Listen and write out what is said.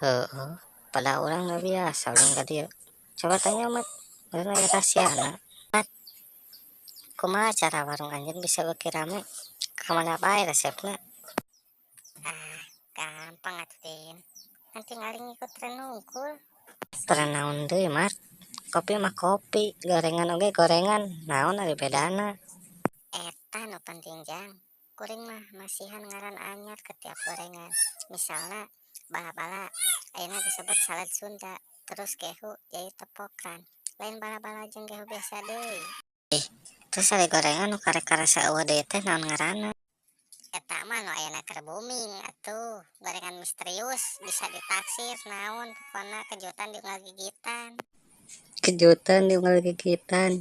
Heeh, pada urang mah biasa ulin ka dieu. Coba tanya, Mat, meureun aya rahasiana. Mat, kumaha cara warung anjeun bisa beuki rame? Kamana bae resepna? Ah, gampang atuh, Din. Ngan tinggal ngikut tren hungkul. Tren naon deui, Mat? Kopi mah kopi, gorengan oge gorengan, naon ari bedana? Eta nu penting, Jang. Kuring mah masihan ngaran anyar ke tiap gorengan. Misalna bala-bala ayeuna disebut salad Sunda, terus gehu jadi tepokan. Lain bala-bala jeung gehu biasa deui. Ih, terus ari gorengan nu karek karasa euweuh deui teh naon ngaranna? Eta mah nu ayeuna keur booming atuh, gorengan misterius, bisa ditaksir naon, pokona kejutan di unggal gigitan. Kejutan di unggal gigitan.